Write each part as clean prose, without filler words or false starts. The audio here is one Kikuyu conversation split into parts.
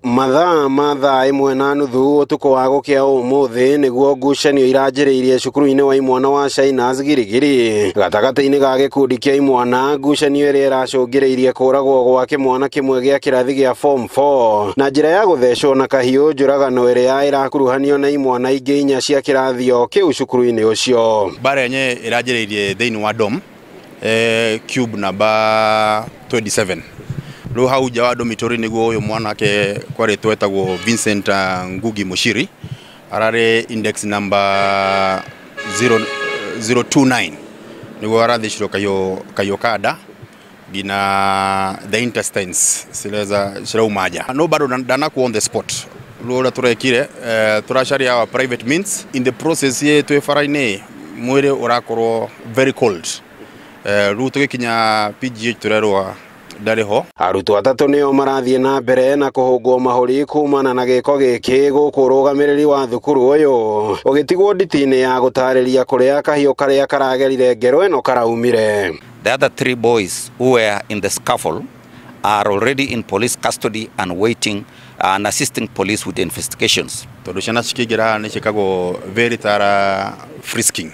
Mathaa ma thaa 1:30 ũtukũ wa gũkĩa ũmũthĩ nĩguo ngucanio iranjĩrĩirie cukuru-inĩ wa imwana wa Shiners Girigiri gatagatĩ-inĩ ga gĩkundi kĩa imwana. Ngucanio ĩrĩa ĩracũngĩrĩirie kũragwo gwa kĩmwana kĩmwe gĩa kĩrathi gĩa form 4 na njĩra ya gũthecwo na kahiũ, njũragano ĩrĩa ĩrakuruhanio na imwana ingĩ 4 cia kĩrathi o kĩu cukuru-inĩ ũcio. Mbara yenyewe ĩranjĩrĩirie thĩinĩ wa dorm, cube number 27. Rĩu hau nja wa dormitory nĩguo ũyũ mwanake kwarĩtwo etagwo Vincent Ngugi Muchiri, ararĩ index number 029, nĩguo arathecirwo kahiũ ka nda nginya the intestines cireza cirauma nja. No bado ndanakuwa on the spot. Rĩu ũrĩa tũrekire, tũracaria our private means. In the process ye twĩ bara-inĩ mwĩrĩ ũrakorwo very cold. Rĩu tũgĩkinya PGH tũrerwo ndarĩ ho. Arutwo 3 nĩo marathiĩ na mbere na kũhũngwo mahũri kumana na gĩko gĩkĩ, gũkũ ũrũgamĩrĩri wa thukuru ũyũ ũgĩtigwo nditi-inĩ ya gũtarĩria kũrĩa kahiũ karĩa karagerire ngero ĩno karaumire. The other 3 boys who were in the scuffle are already in police custody and waiting and assisting police with investigations. Tondũ ciana cikĩingĩra nĩ ciĩkagwo very thorough frisking,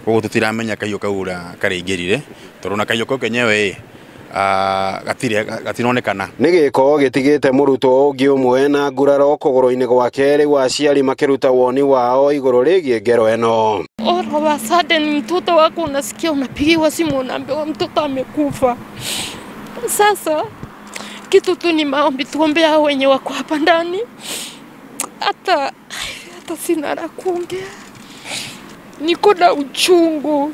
koguo tũtiramenya kahiũ kau ũrĩa karaingĩrire, tondũ na kahiũ kau kenyewe gatironekana. Nĩ gĩko gĩtigĩte mũrutwo ũngĩ ũmwe na nguraro kũgũrũ-inĩ gwake, rĩu aciari makĩruta woni wao igũrũ rĩgiĩ ngero ĩno. All of a sudden mtoto wako unasikia unapigiwa simu unaambiwa mtoto amekufa. Sasa kitu tu ni maombi, tuombe hao wenye wako hapa ndani. Hata sina la kuongea. Niko na uchungu.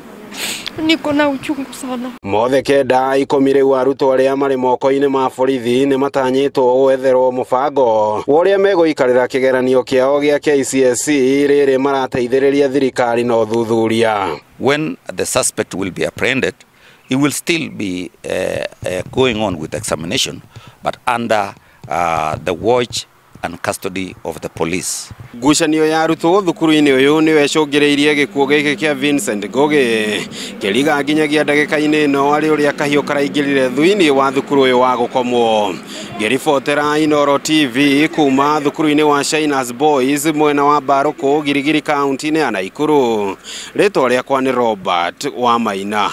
Niko na uchungu sana. Mothe 9 10 rĩu arutwo arĩa marĩ moko-inĩ ma borithi nĩ matanyĩtwo gwetherwo mũbango wa ũrĩa megũikarĩra kĩgeranio kĩao gĩa KCSE rĩrĩ marateithĩrĩria thirikari na ũthuthuria. When the suspect will be apprehended, he will still be going on with examination, but under the watch and custody of the police. Ngucanio ya arutwo thukuru-inĩ ũyũ nĩyo ĩcũngĩrĩirie gĩkuũ gĩkĩ kĩa Vincent Ngugi kĩriga nginyagia ndagĩka-inĩ ĩno arĩ ũrĩa kahiũ karaingĩrire thĩinĩ wa thukuru ũyũ wa gũkomwo. Ngĩribotera Inooro TV kuma thukuru-inĩ wa Shiners Boys mwena wa Mbarũkũ, Girigiri, kaunti-inĩ ya Naikuru. Rĩtwa rĩakwa nĩ Robert Wamaina.